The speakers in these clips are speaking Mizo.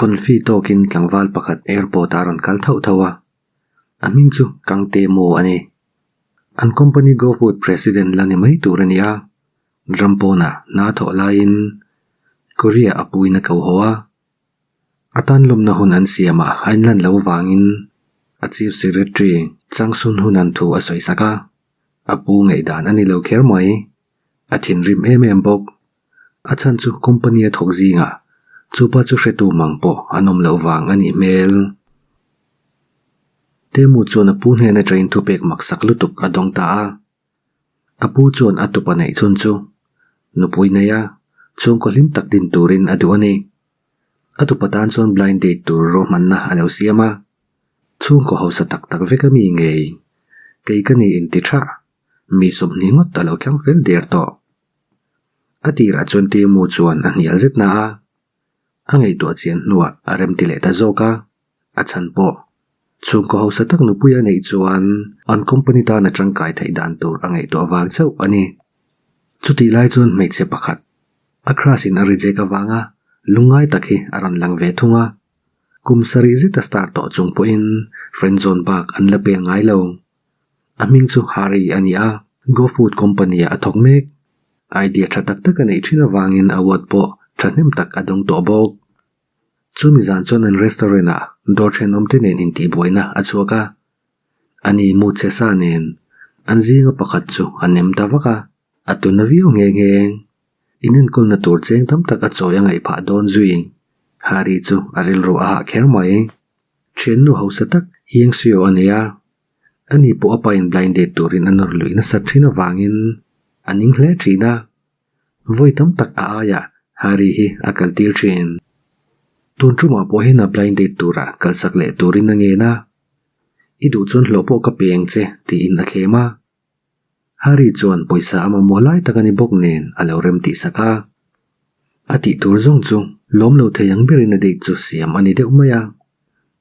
Confi tawkin tlangval pakhat airport ah a rawn kal thauh thauh a, a hming chu Kang Te Maw a ni. An company GoFood president la ni mai tur a ni a, ram pawnah hna thawh laiin Korea a puiin a ko haw a. A tan lawmna hun an siamah a inlan lo vangin a chief secretary Chang Sun Hun-a'n thu a sawi sak a, a pu ngaihdan a ni lo kher mai. A thinrim em em bawk. A chhan chu company a thawk zingah chupa chu hretu mang pawh an awm loh vang a nih hmel. Temu chuan a pu hnen atangin thupek maksak lutuk a dawng ta a. A pu chuan a tupa neih chhun chu nupui nei a, chhungkaw hlim tak din turin a duh a ni. A tupa tan chuan blind date tur ruahmanna a lo siam a. Chhungkaw hausa tak tak vek a mi ngei. Kei ka ni inti tha. Mi sawmhnih ngawt a lo tlang fel der tawh. A tirah chuan Timu chuan a hnial zet na a, a ngaihtuah chian hnuah a remti leh ta zawk a, a chhan pawh chhungkaw hausa tak nupui a neih chuan an company tan a tangkai theih dan tur a ngaihtuah vang chauh a ni. Chutih lai chuan hmeichhe pakhat a crush in a reject avanga lungngai tak hi a rawn lang ve thung a, kum sarih zet a star tawh chung pawhin friend zone bak an la pel ngai lo. A hming chu Harry a ni a, GoFood company-ah a thawk mek. Idea tha tak tak a neih thin avangin award pawh thahnem tak a dawng tawh bawk. Chumi zan chuan an restaurant-ah dawr thenawmte nen intihbuaina a chhuak a. Ani mu che sa nen an zinga pakhat chu a nem ta vak a, a tuna viau nghe nghe. Inenkawlna tur cheng tam tak a chawi a ngaih phah dawn zui. Harry chu a rilru a hah kher mai. Thiannu hausa tak Yeng Sio a nei a. Ani pawh a pain blind date turin a nawr luih nasat thin avangin a ning hle thin a, vawi tam tak a aiah Harry hi a kaltir thin. Tun tumah pawh hian a blind date tura kalsak leh turin a ngen a, I duh chuan hlawh pawh ka pe ang che tiin a thlem a. Harry chuan pawisa a mamawh lai tak a ni bawk nen a lo rem tih sak a. A tih tur zawng chu lawm lo thei ang berin a date chu siam a ni deuh mai a.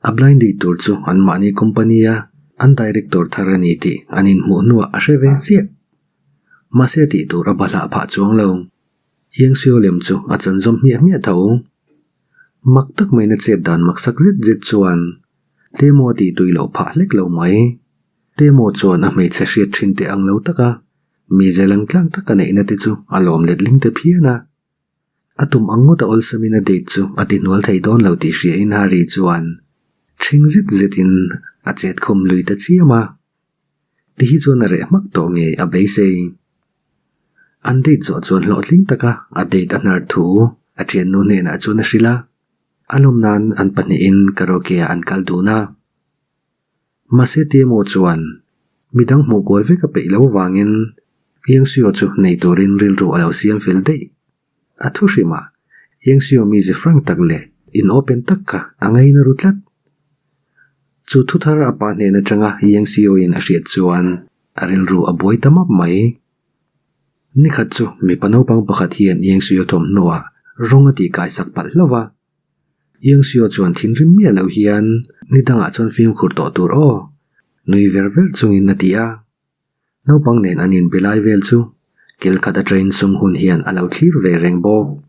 A blind date tur chu anmahni company a an director thar a ni tih an inhmuh hnuah a hre ve chiah. Mahse a tih tur a bahlah phah chuang lo. Iangsiaw lem chu a chan zawm hmiah hmiah tho. Mak tak maiin a chet dan maksak zet zet chuan Temo a tih tui loh phah hlek lo mai. Temo chuan a hmeichhe hriat thin teh ang lo taka mi zelang tlang tak a neihna te chu a lawm letling ta phian a. A tum ang ngawt a awlsamin a date chu a ti hnual thei dawn lo tih hria in Harry chuan ṭhing zet zetin a chet khum lui ta chiam a. Ti hi chuan a reh hmak tawh ngei a beisei. An date zawh chuan hlawhtling taka a date a hnar thu a ṭhiannu hnenah chuan a hrilh a. A lawm nan an pahnihin karaoke ah an kal dun a. Mahse Timo chuan midang hmuh kual vek a peih lo vangin Yangsuo chu nei turin rilru a lo siam fel daih. A thu hrimah Yangsuo mize frank tak leh in open tak kha a ngaina ru tlat. Chu thu thar a pa hnen atanga Yangsuo in a hriat chuan a rilru a buai ta map mai. Nikhat chu mipa naupang pakhat hian Yangsuo thawmhnaw ah rawng a tihkaisak palh hlauh va. Yangsuo chuan thinrim miah loh hian ni dangah chuan fimkhur tawh tur aw, nui ver ver chungin a ti a. Naupang nen an inbe lai vel chu kel khat a train sung hun hian a lo thlir ve reng bawk.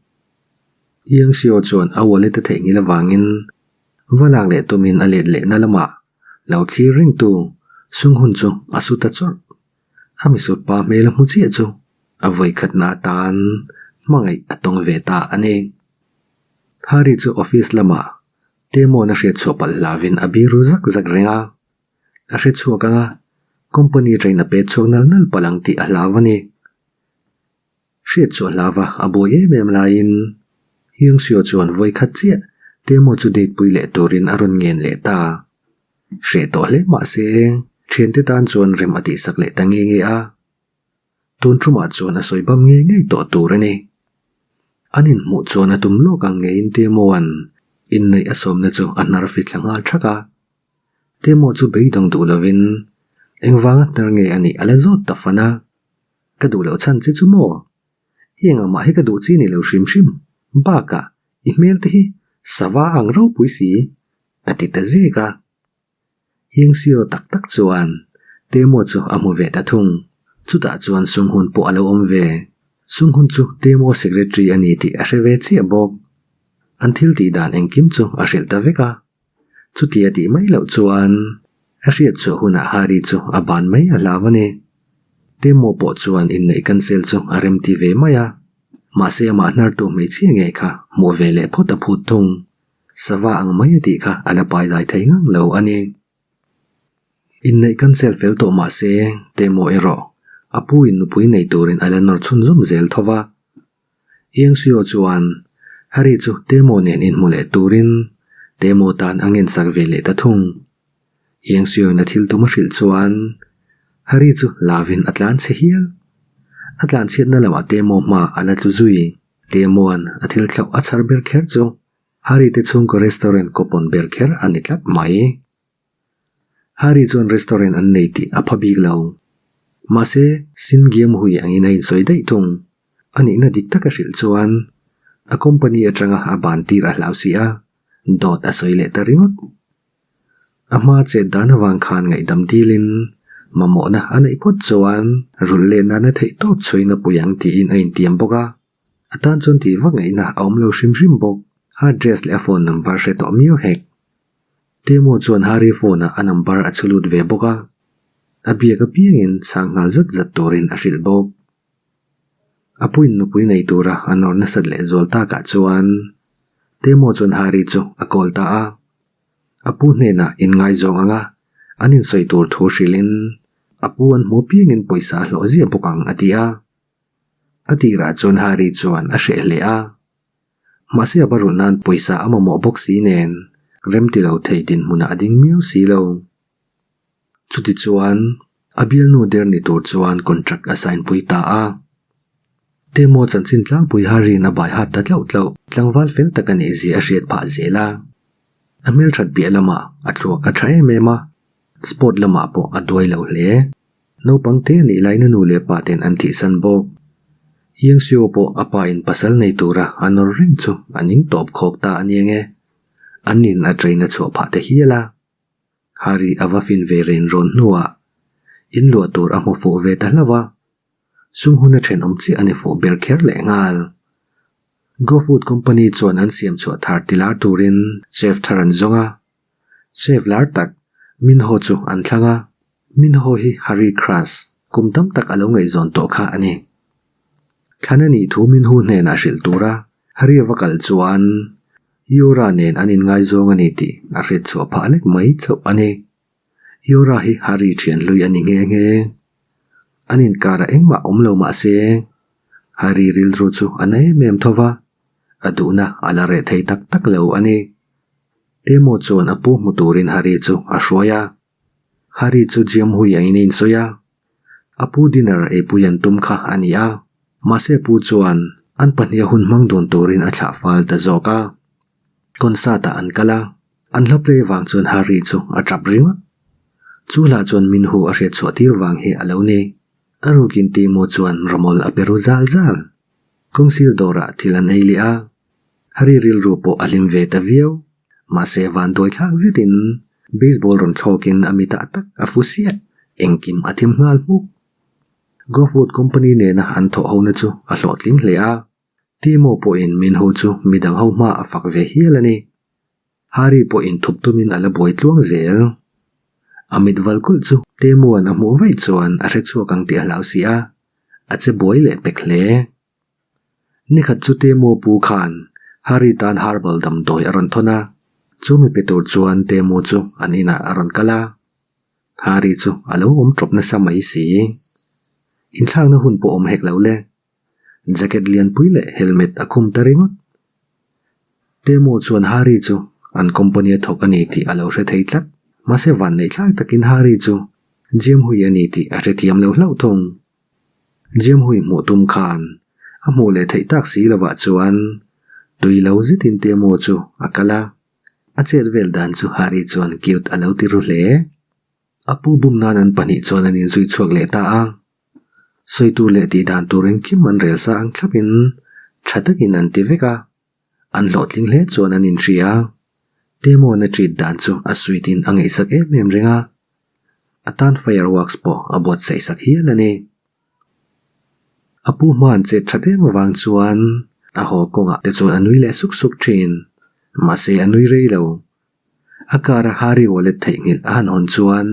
Yangsuo chuan a wallet a theihnghilh avangin va lak leh tumin a let lehna lamah lo thlir rengtu sung hun chu a su ta chawrh. A misut pa hmel a hmu chiah chu a vawikhatna atan hmangaih a tawng ve ta a ni. Harry chu office lamah Temawn a hriat chhuah palh hlauhin a biru zak zak reng a. A hre chhuak ang a, company train a pet chhuak nal nal palh ang tih a hlau a ni. Hriat chhuah hlauva a buai em em laiin Youngseo chuan vawi khat chiah Temaw chu date pui leh turin a rawn ngen leh ta. Hreh tawh hle mah se thiante tan chuan rem a tihsak leh ta nge nge a. Tun tumah chuan a sawi bam ngei ngei tawh tur a ni. An inhmuh chuan a tum lawk ang ngeiin Temo-a'n inneih a sawmna chu a hnar fit thla nghal thak a. Temo chu beidawng duh lovin engvanga hnar nge a nih a la zawt ta fan a. Ka duh loh chhan che chu maw? I engah mah hi ka duh chi ni lo hrim hrim. Bakah i hmel te hi sava ang ropui si a ti ta zek a. Yingxiu tak tak chuan Temo chu a hmu ve ta thung. Chutah chuan Sunghun pawh a lo awm ve. Sunghun chu Temo secretary a ni tih a hre ve chiah bawk. An thil tih dan engkim chu a hrilh ta vek a. Chuti a tih mai loh chuan a hriat chhuah hunah Hari chu a ban mai a hlau a ni. Temo pawh chuan inneih cancel chu a remti ve mai a. Mahse amah hnartu hmeichhia ngei kha hmuh ve leh phawt a phut thung. Sava ang mai a tih kha a la pai dai thei ngang lo a ni. Inneih cancel fel tawh mah se Temo erawh a pu in nupui nei turin a la nawr chhunzawm zel tho va. Iangsuo chuan Hari chu Temo nen inhmu leh turin Temo tan a ngensak ve leh ta thung. Iangsuoin a thil tum a hrilh chuan Hari chu lavin a tlan chhe hial. A tlan chhiatna lamah Temo hma a la tlu zui. Temoan a thil thlauh a chhar ber kher chu Hari te chhungkaw restaurant kawpawn ber kher a ni tlat mai. Hari chuan restaurant an nei tih a pha bik lo. Mahse, Sin Giam Hui angin a insawi daih thung. A nihna dik taka hrilh chuan a company atanga a ban tir a hlau si a, dawt a sawi leh ta ringawt. A hma chet dan avang khan ngaihdam dilin mamawhna a neih phawt chuan rulh leh nana theih tawp chhuiin a pui ang tiin a intiam bawk a. A tan chuan tih vak ngaihna a awm lo hrim hrim bawk. A address leh a phone number hre tawh miau hek. Temo chuan Hari phone ah a number a chhu lut ve bawk a, a biak apiangin chhang nghal zat zat turin a hrilh bawk. A puin nupui nei tura a nawr nasat leh zual takah chuan Temo chuan Hari chu a call ta a. A pu hnenah inngaizawng anga an insawi tur thu hrilhin a pu an hmu apiangin pawisa a hlawh ziah bawk ang a ti a. A tirah chuan Hari chuan a hreh hle a. Mahse a barulh nan pawisa a mamawh bawk si nen remti lo thei dinhmunah a ding miau si lo. Chutichuan a bialnu der ni tur chuan contract a sign pui ta a. Temo chanchin tlangpui Harry-in a bai hat ta tlauh tlauh tlangval fel tak a nih zia a hriat phah zel a. A hmelthat piah lamah a thluak a tha em em a, sport lamah pawh a duai lo hle. Naupang te a nih laina nu leh pa ten an thihsan bawk. Yangxiu pawh a pa in pasal nei tura a nawr reng chu a ning tawp khawk ta a nia nge. An in a train a chhuah phah ta hial a. Hari a va fin ve ren rawn hnuah in luah tur a hmu fuh ve ta hlauh a. Sum hun a thenawm chiah a ni fuh ber kher leh nghal. Go Food Company chuan an siam chhuah thar ti lar turin chef thar an zawng a. Chef lar tak Minho chu an thlang a. Minho hi Hari Crush kum tam tak a lo ngaihzawn tawh kha a ni. Thlan a nih thu Minho hnenah hrilh tura Hari a va kal chuan Yura nen an inngaizawng a ni tih a hriat chhuah phah lek mai chauh a ni. Yura hi Hari thian hlui a ni nghe nghe. An inkarah engmah awm lo mah se Hari rilru chu a na em em tho va, a duhna a la reh thei tak tak lo a ni. Temo chuan a pu hmu turin Hari chu a hruai a. Hari chu Jiam Hui angin a insawi a. A pu dinner eipui an tum kha a ni a. Mahse pu chuan an pahniha hun hmang dun turin a thlah fal ta zawk a. Concert ah an kal a. An hla play vang chuan Hari chu a tap ringawt. Chu hla chuan Minhu a hriat chhuah tir vang hi a lo ni. A rukin Temo chuan rawmawl a pe ru zal zal. Kawngsir dawrah thil an ei leh a. Hari rilru pawh a hlim ve ta viau. Mahse vanduai thlak zetin baseball rawn thlawkin a mitah tak a fu siah. Engkim a thim nghal hmuk. Gofood company nena an thawh hona chu a hlawhtling hle a. Timo pawhin Minho chu midang ho hma a fak ve hial a ni. Hari pawhin thup tumin a la buai tluang zel. A mit val kulh chu Timo-a'n a hmuh vaih chuan a hrechhuak ang tih a hlau si a, a che buai leh pek hle. Nikhat chu Temo pu khan Hari tan herbal damdawi a rawn thawn a, chu mi pe tur chuan Temo chu an inah a rawn kal a. Hari chu a lo awm tawp nasa mai si. Inthlakna hun pawh awm hek lo le. Jacket lianpui leh helmet a khum ta ringawt. Temo chuan Hari chu an company a thawk a ni tih a lo hre thei tlat. Mahse vanneihthlak takin Hari chu Jim Hui a ni tih a hrethiam lo hlauh thung. Jim Hui hmuh tum khan a hmuh leh theih tak si lovah chuan tui lo zetin Temo chu a kal a, a chet vel dan chu Hari chuan cute a lo ti ru hle. A pu bum nan an pahnih chuan an inzui chhuak leh ta a, sawi tur leh tih dan tur engkim an rel sa ang thlapin tha takin an ti vek a, an hlawhtling hle chuan an inhria. Temo-na treat dan chu a sweet in a ngaihsak em em reng a. A tan fireworks pawh a buatsaih sak hial a ni. A pu hma an chet that em avang chuan a haw kawngah te chuan a nui leh suk suk thin. Mahse a nui rei lo. A car a Harry wallet theihnghilh a han hawn chuan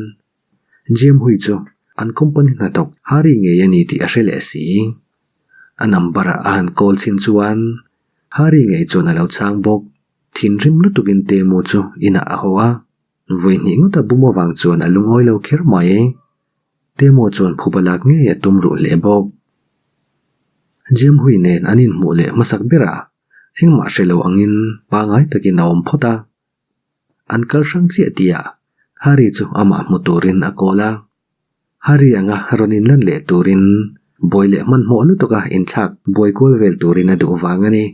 Jim Hui chu an company hnathawk Harry ngei a ni tih a hre leh si. A number ah a han call chhin chuan Harry ngei chuan a lo chhang bawk. Thinrim lutukin Temu chu inah a haw a, vawi hnih ngawt a bum avang chuan a lungawi lo kher mai. Temu chuan phuba lak ngei a tum ruh hle bawk. Jim Hui nen an inhmuh leh hmasak berah engmah hre lo angin pangai takin a awm phawt a. An kal hrang chiah tihah Harry chu amah hmu turin a kawl a. Harry anga rawn inlan leh turin buai leh hmanhmawh lutuka inthlak buai kual vel turin a duh vang a ni.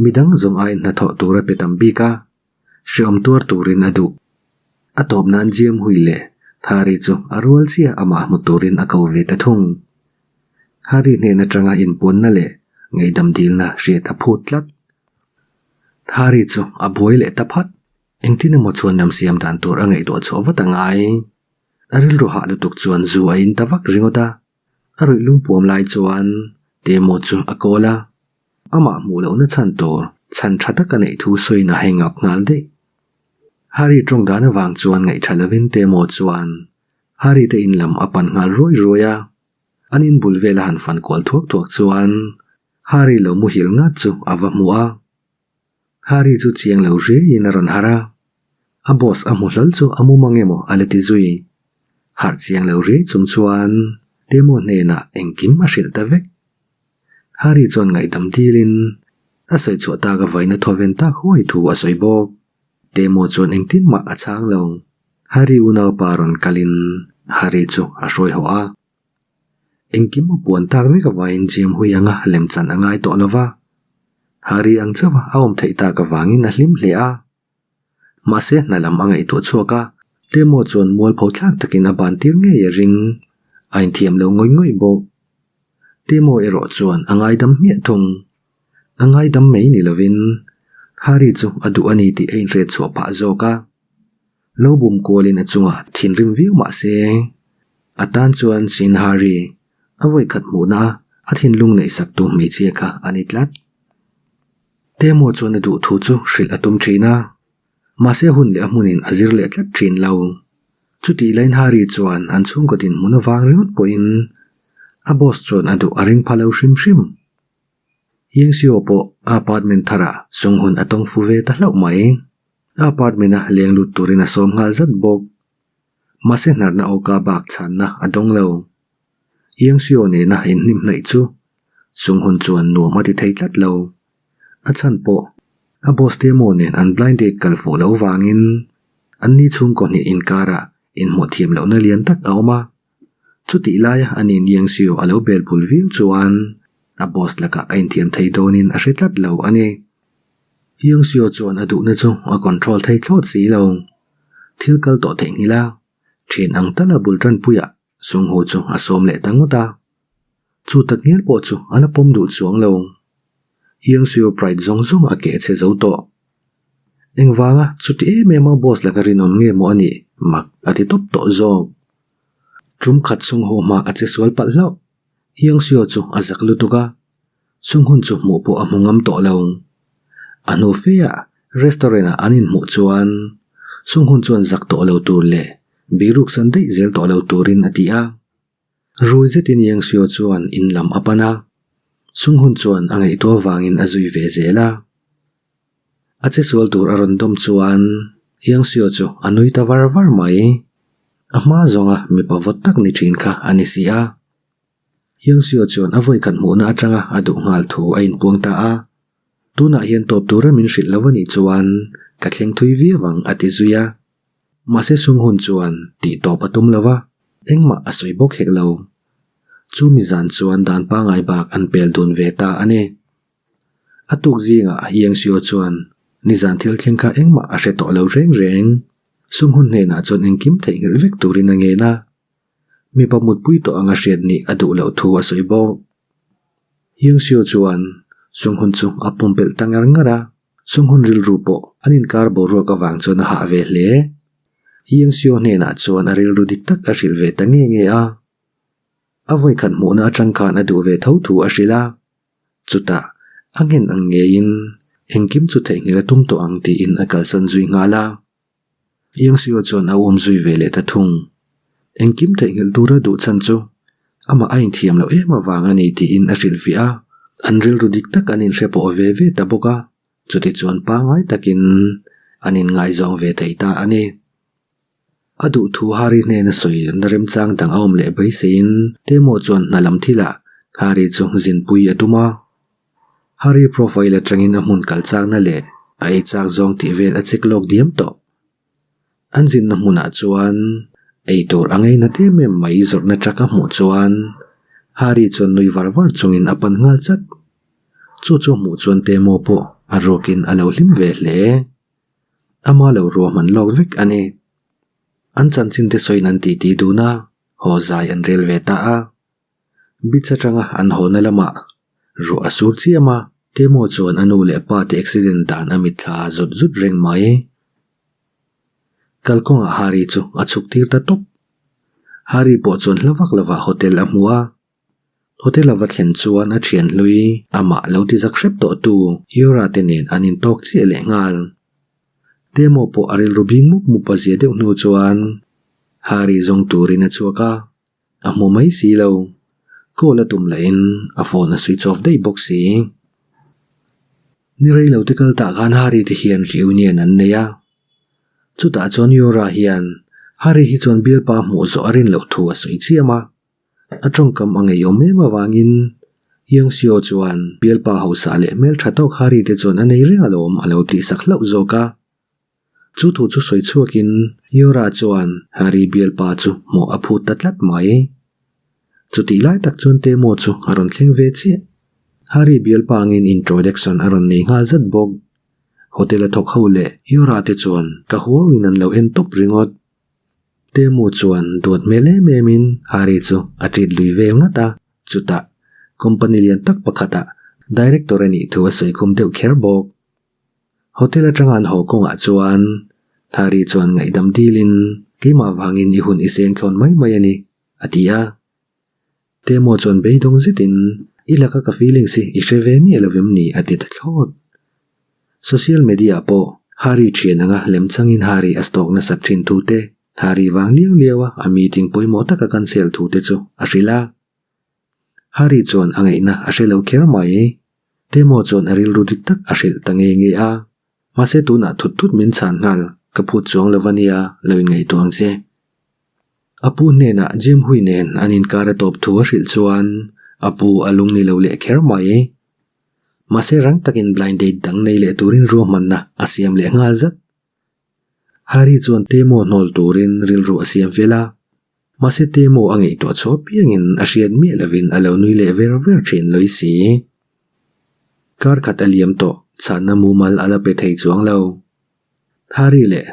Midang zawng aiin hnathawh tur a pe tam bik a, hreawm tuar turin a duh. A tawp nan Jiam Hui leh Harry chu a rual chiah amah hmu turin a ko ve ta thung. Harry hnen atanga inpuanna leh ngaihdam dilna hriat a phut tlat. Harry chu a buai leh ta phat. Engtin emaw chuan ram siam dan tur a ngaihtuah chhuah vat a ngai. A rilru hah lutuk chuan zu a in ta vak ringawt a. A ruih lungpuam lai chuan Temo chu a kawl a. Amah hmuh lohna chhan tur chhan tha tak a neih thu sawiin a hang up nghal daih. Harry tawng dan avang chuan ngaih tha lovin Temo chuan Harry te in lam a pan nghal ruai ruai a. An in bul vel a han fan kual thuak thuak chuan Harry lo muhil ngat chu a va hmu a. Harry chu chiang lo riaiin a rawn harh a, a boss a hmu hlawl chu a mum ang emaw a la ti zui. Harh chiang lo riai chung chuan Temo hnenah engkim a hrilh ta vek. Harry chuan ngaihdam dilin a sawi chhuah tak avain a thawven tak huai thu a sawi bawk. Temo chuan engtin mah a chhang lo. Harry unaupa rawn kalin Harry chu a hruai haw a. Engkim a puan tak vek avangin Jim hui anga lemchan a ngai tawh lo va, Harry ang chauha a awm theih tak avangin a hlim hle a. Mahse hna lam a ngaihtuah chhuak a, Temo chuan mualpho thlak takin a ban tir ngei a ring. A inthiam lo ngawih ngawih bawk. Temo erawh chuan a ngaidam hmiah thung. A ngaidam mai ni lovin Harry chu a duh a ni tih a inhriat chhuah phah zawk a. Lo bum kualin a chungah thinrim viau mah se, a tan chuan Sin Hari a vawi khat hmuhna a a thinlung neihsaktu hmeichhia kha a ni tlat. Temo chuan a duh thu chu hrilh a tum thin a, mahse hun leh a hmunin a zir leh tlat thin lo. Chutih laiin Hari chuan an chhungkaw dinhmun avang ringawt pawhin a boss chuan a duh a ring pha lo hrim hrim. Yingxiu pawh a apartment tharah sung hun a tawng fu ve ta hlauh mai. A apartment a leng lut turin a sawm nghal zat bawk. Mahse hnarna awka bak chhanna a dawng lo. Yingxiu nena inhnim hnaih chu chung hun chuan nuam a ti thei tlat lo. A chhan pawh a boss te maw nen an blind date kal fuh lo vangin an ni chhungkaw hnih inkarah inhmuh thiam lohna lian tak a awm a. Chutih laia a nin Yingxiu a lo bel bul viau chuan a boss lakah a inthiam thei dawnin a hre tlat lo a ni. Yingxiu chuan a duhna chu a control thei thlawt si lo. Thil kal tawh theihnghilh a, thian ang tala bul tanpuiah Sungho chu a sawm leh ta ngawt a. Chu tak ngial pawh chu a la pawm duh chuang lo. Yingxiu pride zawng zawng a keh chhe zo tawh. Engvanga chuti em em a boss laka rinawm nge maw a nih mak a ti tawp tawh zawk. Tum khat Sungho hma a che sual palh hlauh. Yingxiu chu a zak lutuk a. Chung hun chu hmuh pawh a hmu ngam tawh lo. A hnu feah restaurant ah an inhmuh chuan chung hun chuan zak tawh lo tur leh biruk san daih zel tawh lo turin a ti a. Rui zetin Yangxiu chuan in lam a pan a, chung hun chuan a ngaihtuah vangin a zui ve zel a. A chesual tur a rawn dawm chuan Yangxiu chu a nui ta var var mai. A hma zawnga mipa vawt tak ni thin kha a ni si a. Yangxiu chuan a vawi khat hmuhna atanga a duh nghal thu a inpuang ta a. Tunah hian tawp tura min hrilh lo a nih chuan ka thleng thui viau ang a ti zui a. Mahse sung hun chuan tih tawp a tum lo va, engmah a sawi bawk hek lo. Chu mi zan chuan dan pangai bak an pel dun ve ta a ni. A tuk zingah Yangxiu chuan nizan thil thleng kha engmah a hre tawh lo reng reng. Sung hun hnenah chuan engkim theihnghilh vek turin a ngen a. Mipa mutpui tawh anga hriat nih a duh loh thu a sawi bawk. Yingxiu chuan chung hun chu a pumpelh ta ngar ngar a, chung hun rilru pawh an inkar boruak avang chuan a hah ve hle. Yingxiu hnenah chuan a rilru dik tak a hrilh ve ta nge nge a. A vawikhat hmuhna atang khan a duh ve tho thu a hrilh a. Chutah, a nghen ang ngeiin. Engkim chu theihnghilh a tum tawh ang tiin a kalsan zui nghal a. Youngseo chuan a um zui ve leh ta thung. Engkim theihnghilh tura duh chhan chu amah a inthiam loh em avang a ni tiin a hrilhfiah a. An rilru dik tak an inhre pawh ve ve ta bawk a, chutichuan pangngai takin an inngaizawng ve thei ta a ni. A duhthu Hari hnena sawi na remchang dang a awm leh beiseiin Temo chuan hna lam thilah Hari chu zinpui a tum a. Hari profile atangin a hmun kal chakna leh a ei chak zawng tih vel a check lawk diam tawh. An zinna hmunah chuan ei tur a ngei-nat em em mai zawrhna truck a hmuh chuan Hari chuan nui var var chungin a pan nghal chat. Chu chu a hmuh chuan Temo pawh a ruakin a lo hlim ve hle. Ama lo ruahman lawk vek a ni. An chanchin te sawiin an titi dun a, haw zai an rel ve ta a. Beach atanga an hawna lamah ruah a sur chiam a, Temo chuan a nu leh pa te accident dan a mitthla zut zut reng mai. Kalkawngah Hari chu a chhuk tir ta tawp. Hari pawh chuan hla vak lovah hotel a hmu a. Hotel a va thlen chuan a thian hlui amah lo ti zak hrep tawh tu Yura te nen an intawk chiah leh nghal. Temo pawh a rilru bing mup mup a zia deuh hnu chuan Hari zawng turin a chhuak a. A hmu mai si lo. Call a tum lahin a phone a switch off daih bawk si. Ni rei lo te kal tah khan Hari te hian reunion an nei a. Chutah chuan Yora hian Hari hi chuan bialpa hmuh zawh a rin loh thu a sawi chiam a. A tawngkam a ngeiawm em avangin Youngseo chuan bialpa hausa leh hmeltha tawk Hari te chuan a nei reng alawm a lo tihsak hlauh zawk a. Chu thu chu sawi chhuakin Yora chuan Hari bialpa chu hmuh a phut ta tlat mai. Chutih lai tak chuan Temo chu a rawn thleng ve chiah. Hari bialpa angin introduction a rawn nei nghal zat bawk. Hotel a thawk ho leh Yora te chuan ka huauin an lo en tawp ringawt. Temo chuan duat hmel em emin Hari chu a ṭit lui vel ngat a, chutah company lian tak pakhatah director a nih thu a sawi khum deuh kher bawk. Hotel atanga an haw kawngah chuan Thari chuan ngaihdam dilin keimah vangin i hun i seng thlawn mai mai a ni, a ti a. Temo chuan beidawng zetin i laka ka feelings hi i hre ve miah lo vem ni a ti ta thlawt. Social media ah pawh Hari thian anga lem changin Hari a stalk nasat thin thu te, Hari vang liau liau a a meeting pawimawh taka cancel thu te chu a hrilh a. Hari chuan a ngaihna a hre lo kher mai. Temo chuan a rilru dik tak a hrilh ta nge nge a. Mahse tunah thut thut min chhan nghal, ka phut chuang lo va nia, lo inngaihtuah ang che. A pu hnenah Jim Hui nen an inkar a tawp thu a hrilh chuan a pu a lung ni lo leh kher mai. Mahse rang takin blind date dang nei leh turin ruahmanna a siam leh nghal zat. Hari chuan Temo hnawl turin rilru a siam fel a. Mahse Temo a ngaihtuah chhuah piangin a hriat miah lovin a lo nui leh ver ver thin lawi si. Kar khat a liam tawh, chhanna mumal a la pe thei chuang lo. Hari leh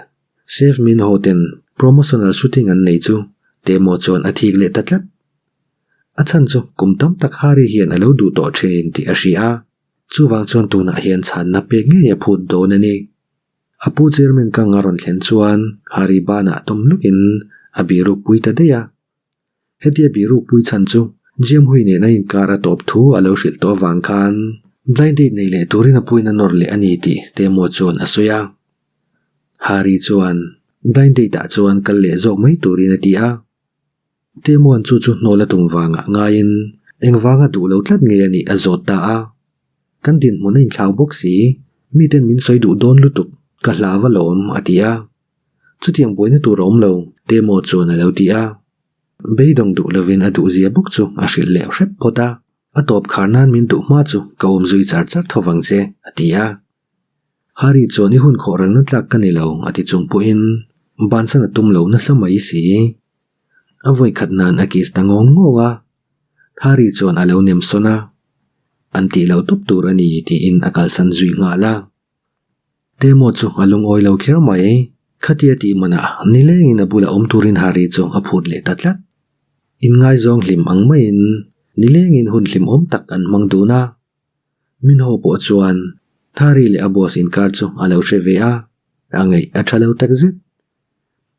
Chef Minho ten promotional shooting an nei chu Temo chuan a thik leh ta tlat. A chhan chu kum tam tak Hari hian a lo duh tawh thin tih a hria a, chuvang chuan tunah hian chhanna pek ngei a phut dawn a ni. A pu chairman kang a rawn thlen chuan Hari banah tawm lukin a biruk pui ta daih a. Hetia biruk pui chhan chu Jiam Hui nen a inkar a tawp thu a lo hrilh tawh avang khan blind date nei leh turin a puin a nawr leh a ni tih Temo chuan a sawi a. Hari chuan blind date ah chuan kal leh zawk mai turin a ti a. Temuan chu chu hnawl a tum vangah ngaiin engvanga duh lo tlat nge a nih a zawt ta a. Kan dinhmun a inthlau bawk si, miten min sawi duh dawn lutuk, ka hlau alawm a ti a. Chutiang buaina tur a awm lo, Temo chuan a lo ti a. Beidawng duh lovin a duhzia bawk chu a hrilh leh hrep phawt a. A tawp khar nan min duh hma chu ka awm zui char char tho vang che, a ti a. Hari chuan i hun khawhralna tlak ka ni lo a ti chung pawhin bansan a tum lo nasa mai si. A vawi khat nan a kiss ta ngawng ngawng a, Hari chuan a lo nem sawn a, an tih loh tawp tur a ni tiin a kalsan zui nghal a. Temo chu a lungawi lo kher mai, khatia tih manah nilengin a bula awm turin Hari chu a phut leh ta tlat. Inngaizawng hlim ang maiin nilengin hun hlimawm tak an hmang dun a. Minho pawh chuan Thari leh a boss inkar chu a lo hre ve a, a ngaih a tha lo takzet.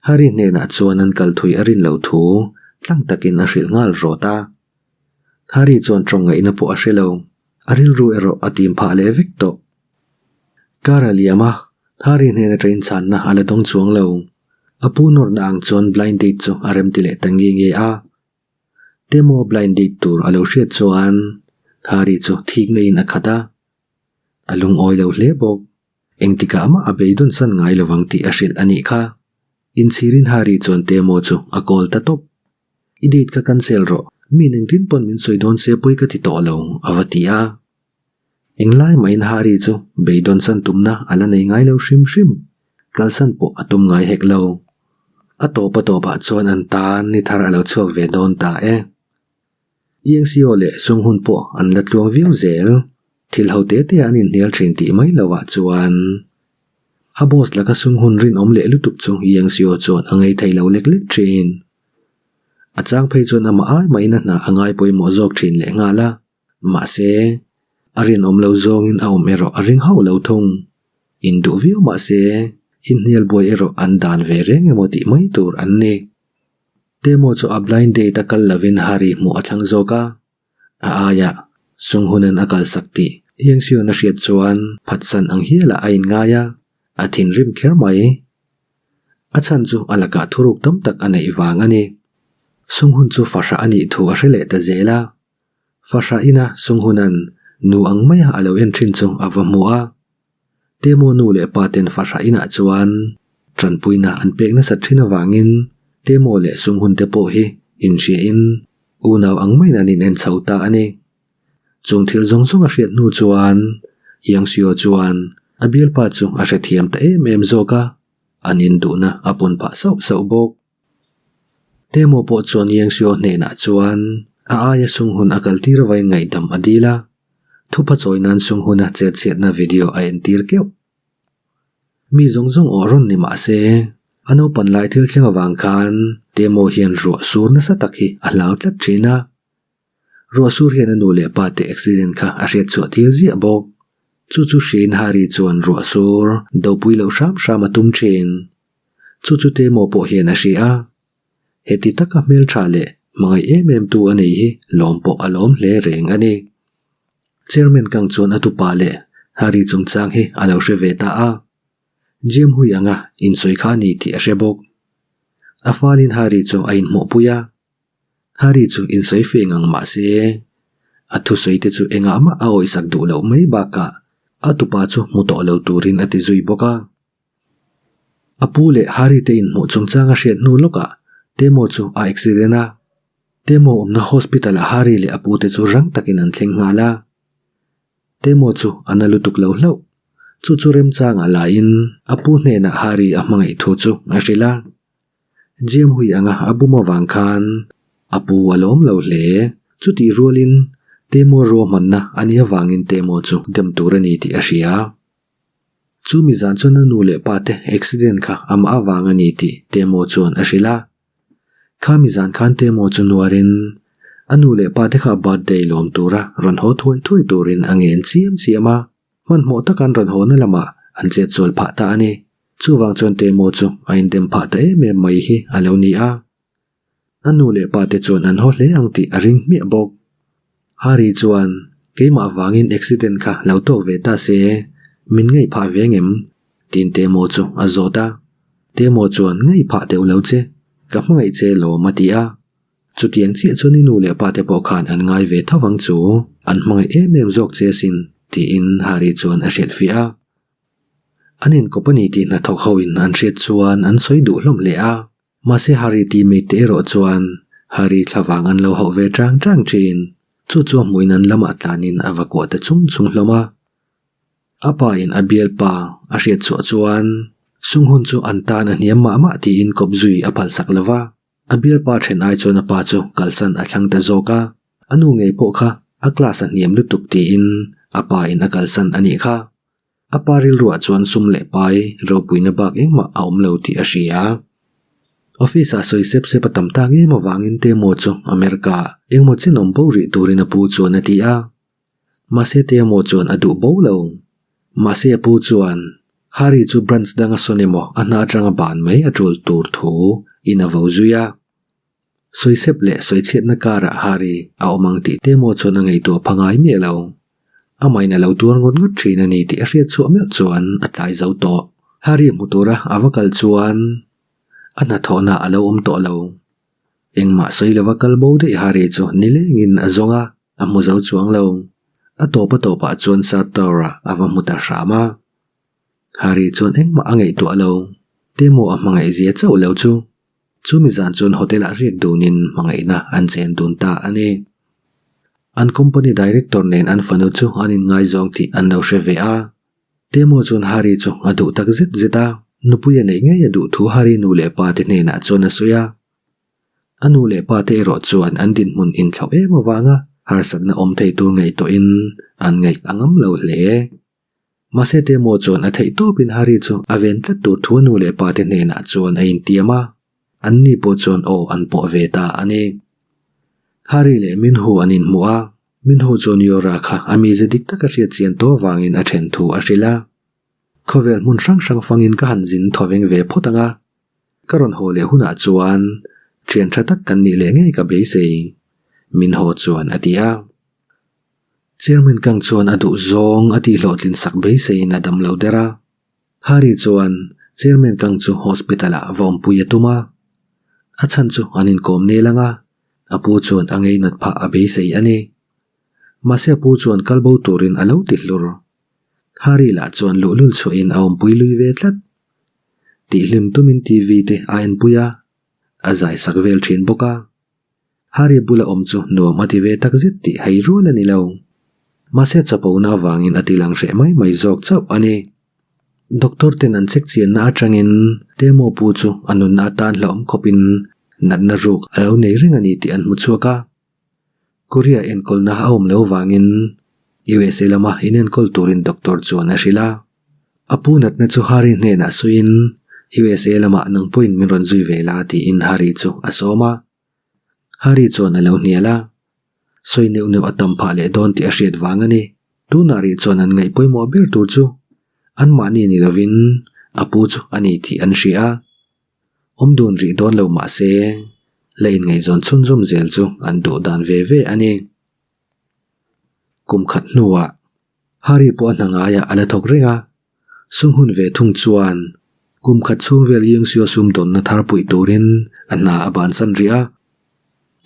Hari hnenah chuan an kal thui a rin loh thu tlang takin a hrilh nghal rawt a. Hari chuan tawng ngaihna pawh a hre lo, a rilru erawh a tim phah leh vek tawh. Kar a liam a, Hari hnen atangin chhanna a la dawng chuang lo. A pu nawrna ang chuan blind date chu a remti leh ta nge nge a. Temo blind date tur a lo hriat chuan Hari chu thikna in a khat a. A lungawi lo hle bawk. Engtikah mah a beidawn san ngai lovang tih a hrilh a nih kha. Inchhirin Hari chuan Temo chu a call ta tawp. I date kha cancel rawh, mi engtin pawn min sawi dawn se pawi ka ti tawh lo, a va ti a. Englai mahin Hari chu beidawn san tumna a la nei ngai lo hrim hrim, kalsan pawh a tum ngai hek lo. A tawp a tawpah chuan an tan ni thar a lo chhuak ve dawn ta e. Iangsiaw leh Sunghun pawh an la tluang viau zel, thil ho te te an inhnial thin tih mai lovah chuan. A boss laka Sunghun rinawm leh lutuk chu Iangsiaw chuan a ngei thei lo lek lek thin. A chang phei chuan amah ai mahin a hna a ngai pawimawh zawk thin lehnghal a. Mahse, a rinawm lo zawngin a awm erawh a ring hauh lo thung. Induh viau mahse, inhnial buai erawh an dan ve reng emaw tih mai tur an ni. Temo chu a blind date a kal lovin Hari hmuh a thlang zawk a, a aiah Sunghunan a kalsak tih Yangxion a hriat chuan phatsan ang hialah a inngai a, a thinrim kher mai. A chhan chu a lakah thuruk tam tak a neih vang a ni. Sunghun chu fahrah a nih thu a hre leh ta zel a. Fahrah ina Sunghunan nu ang maia a lo en thin chu a va hmu a. Temo nu leh pa ten fahrah inah chuan tanpuina an pek nasat thin avangin Temo leh Sunghun te pawh hi inhriain unau ang maiin an inen chho ta a ni. Chung thil zawng zawng a hriat hnu chuan Yangxiao chuan a bialpa chu a hrethiam ta em em zawk a, an induhna a pun phah sauh sauh bawk. Temo pawh chuan Yangxiao hnenah chuan a aia Sunghun a kaltir avain ngaihdam a dil a, thupha chawi nan Sunghuna chetchhiatna video a entir keuh. Mi zawng zawng awh rawn ni mah se, a naupan lai thil thleng avang khan Temo hian ruah sur nasa tak hi a hlau tlat thin a. Ruah sur hian a nu leh pa te accident kha a hriat chhuah tir ziah bawk. Chu chu hriain Hari chuan ruah sur dopui loh hram hram a tum thin. Chu chu Temo pawh hian a hria a. Heti taka hmeltha leh hmangaih em em tu a nei hi lawm pawh a lawm hle reng a ni. Chairman kang chuan a tupa leh Hari chungchang hi a lo hre ve ta a. Jim hui anga insawi kha a ni tih a hre bawk. A falin Hari chu a inhmuhpui a. Hari chu insawi fe ngang mah se, a thusawi te chu engah mah a awisak duh loh mai bakah a tupa chu hmu tawh lo turin a ti zui bawk a. A pu leh Hari te inhmuh chungchang a hriat hnu lawkah Temo chu a accident a. Temo awmna hospital ah Hari leh a pu te chu rang takin an thleng nghal a. Temo chu a na lutuk lo hlauh. Chu chu remchangah laiin a pu hnenah Hari a hmangaih thu chu a hrilh a. Jim hui anga a bum avang khan a pu a lawm lo hle. Chutih rualin Temo ruahmanna a nih avangin Temo chu dem tur a ni tih a hria. Chu mi zan chuan a nu leh pa te accident kha amah avang a ni tih Temo chuan a hrilh a. Kha mi zan khan Temo chu nuarin a nu leh pa te kha birthday lawm tura rawn haw thuai thuai turin a ngen chiam chiam a. Hmanhmawh taka an rawn hawna lamah an chet sual phah ta a ni. Chuvang chuan Temo chu a indem phah ta em em mai hi a lo ni a. A nu leh pa te chuan an haw hle ang tih a ring hmiah bawk. Hari chuan, Keimah vangin accident kha lo tawk ve ta se, min ngaih phah ve ngem? tiin Temo chu a zawt a. Temo chuan, Ngaih phah deuh lo che, ka hmangaih che lawm a ti a. Chutiang chiah chuan i nu leh pa te pawh khan an ngai ve tho ang chu, an hmangaih em em zawk che asin, tiin Hari chuan a hrilhfiah a. An inkawp a ni tih hnathawk ho in an hriat chuan an sawi duh hlawm hle a. Mahse Hari tih mate erawh chuan Hari thlavang an lo hauh ve chang chang thin. Chu chu a hmuin an lamah tlanin a va kuah ta chung chung hlawm a. A pa in a bialpa a hriat chhuah chuan Sunghun chu an tan a hniam mah mah tiin kawp zui a phalsak lo va. A bialpa then ai chuan a pa chu kalsan a thlang ta zawk a, a nu ngei pawh kha a class a hniam lutuk tiin a pa in a kalsan a nih kha. A pa rilruah chuan sum leh pai ropuina bak engmah a awm lo tih a hria. Office ah sawi sep sep a tam tak em avangin Temo chu America engmaw chin awm bo rih turin a pu chuan a ti a. Mahse Temo chuan a duh bo lo. Mahse a pu chuan Hari chu branch danga sawn emaw a hna atanga ban mai a tul tur thu in a vo zui a. Sawisep leh sawichhiatna karah Hari a awm ang tih Temo chuan a ngaihtuah pha ngai miah lo. Amahin a lo tuar ngawt ngawt thin a ni tih a hriat chhuah meuh chuan a tlai zo tawh. Harry hmu tura a va kal chuan a hnathawhna a lo awm tawh lo. Engmah sawi lova kal bo daih Harry chu nilengin a zawng a, a hmu zo chuang lo. A tawp a tawpah chuan South Tower-ah a va hmu ta hram a. Harry chuan engmah a ngaihtuah lo. Temo a hmangaih zia chauh lo chu. Chumi zan chuan hotel-ah riak dunin hmangaihna an chen dun ta a ni. An company director nen an fanu chu an inngaizawng tih an lo hre ve a. Temo chuan Harry chu a duh tak zet zet a, nupui a neih ngei a duh thu Harry nu leh pa te hnenah chuan a sawi a. A nu leh pa te erawh chuan an dinhmun inthlauh em avanga harsatna awm thei tur ngaihtuahin an ngaih a ngam lo hle. Mahse Temo chuan a theih tawpin Harry chu a ven tlat tur thu a nu leh pa te hnenah chuan a intiam a, anni pawh chuan aw an pawh ve ta a ni. Harry leh Minhu an inhmuh a, Minhu chuan Yora kha a mize dik taka hriat chian tawh avangin a then thu a hrilh a. Khawvel hmun hrang hrang fangin ka han zin thawveng ve phawt ang a, ka rawn haw leh hunah chuan thian tha tak kan nih leh ngei ka beisei, Minho chuan a ti a. Chairman Kang chuan a duh zawng a tihhlawhtlin sak beiseiin a dam lo der a. Harry chuan Chairman Kang chu hospital ah va awmpui a tum a. A chhan chu an inkawm nel ang a, a pu chuan a ngeinat phah a beisei a ni. Mahse a pu chuan kal bo turin a lo ti hlur. Harry lah chuan luhlul chhuahin a awmpui lui ve tlat. Tihhlim tumin TV te a enpui a, a zai sak vel thin bawk a. Harry bula awm chu nuam a ti ve tak zet tih hei rual a ni lo. Mahse chapona avangin a ti lang hreh mai mai zawk chauh a ni. Doctor ten an check chianna atangin Temo pu chu a nunna atan hlauhawm khawpin natna ruk a lo nei reng a ni tih an hmu chhuak a. Korea enkawlna a awm lo vangin USA lama inenkawl turin doctor chuan a hrilh a. A pu natna chu Harry hnenah sawiin USA lamah nang pawhin min rawn zui ve la tiin Harry chu a sawm a. Harry chuan a lo hnial a, sawi neuh neuh a tam phah leh dawn tih a hriat vang a ni. Tunah rih chuan an ngaih pawimawh ber tur chu anmahni ni lovin a pu chu a ni tih an hria a. Awm dun rih dawn lo mah se, la inngaihzawn chhunzawm zel chu an duh dan ve ve a ni. Kum khat hnuah Harry pawh a hna ngaiah a la thawk reng a, Sum hun ve thung chuan kum khat chhung vel Yingxiu sumdawnna thar puih turin a hna a bansan rih a.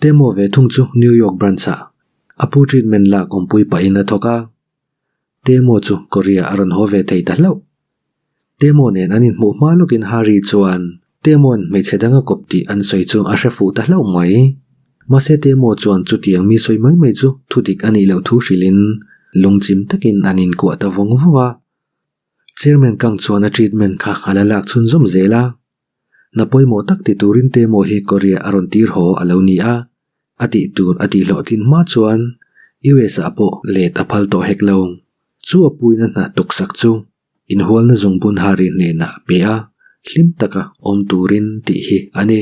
Temo ve thung chu New York branch-ah a pu treatment lak awmpui pahin a thawk a. Temo chu Korea a rawn haw ve thei ta hlauh. Temo nen an inhmuh hma lawkin Harry chuan Temo'n hmeichhe dang a kawp tih an sawi chu a hre fuh ta hlauh mai. Mahse Temo chuan chutiang mi sawi mai mai chu thudik a nih loh thu hrilhin lungchim takin an inkuah ta vawng vawng a. Chairman Kang chuan a treatment kha a la lak chhunzawm zel a. Hna pawimawh tak ti turin Temo hi Korea a rawn tir haw a lo ni a. A tih tur a tih hlawhtlin hma chuan US ah pawh let a phal tawh hek lo. Chu a puina hna tuksak chu inhualna zungbun Harry hnenah pe a, hlim taka awm turin tih hi a ni.